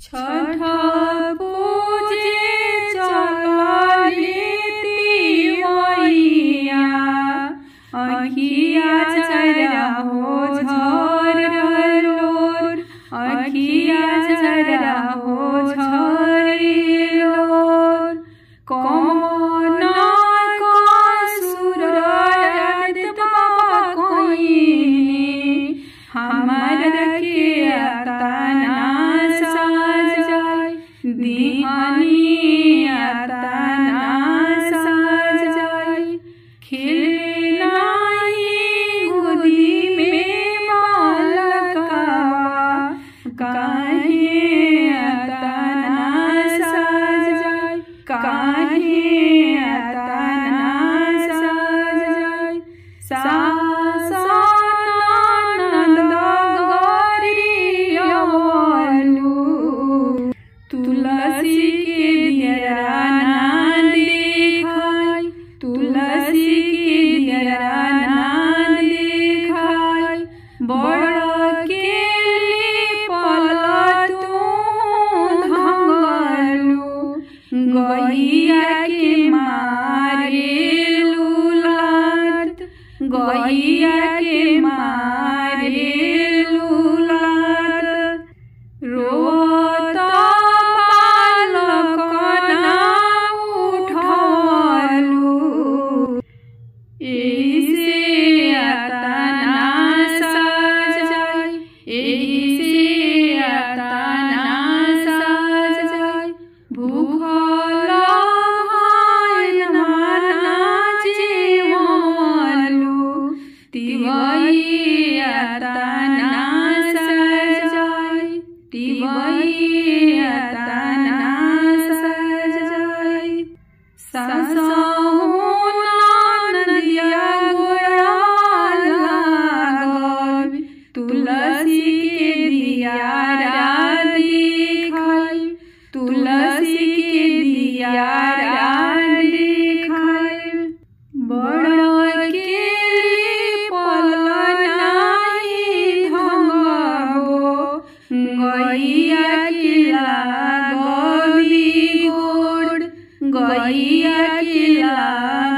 छठ पूजे चलली तिवैया, अखिया चरा हो झरलोर, अखिया चरा हो झरलोर। कौन कसूर बाबा कोइनी, हमार के अतना सजाय दिहनी, अतना सजाय। खेलनाई गोदी में बालकवा, काहे अतना सजाय, काहे अतना सजाय। सास ननद गरियवलु, तुलसी के दियरा ना देखाय, तुलसी के दियरा ना देखाय। बड़ के पल तू धंगलु, गैया के मारे लुलात, गैया के मारे लुलात। रोत बालक ना उठलु, एहिसे अतना सजाय, एहिसे अतना सजाय। भूखल नाना जेवलु, तिवै अतना सजाय, तिवै अतना सजाय। सासहु ननदिया गोड़ा लागल, तुलसी के दियारा देखाय, तुलसी के दियारा देखाय। बड़ के पल नाही धंगबो, गैया के लागबी गोड़, गैया के लागबी।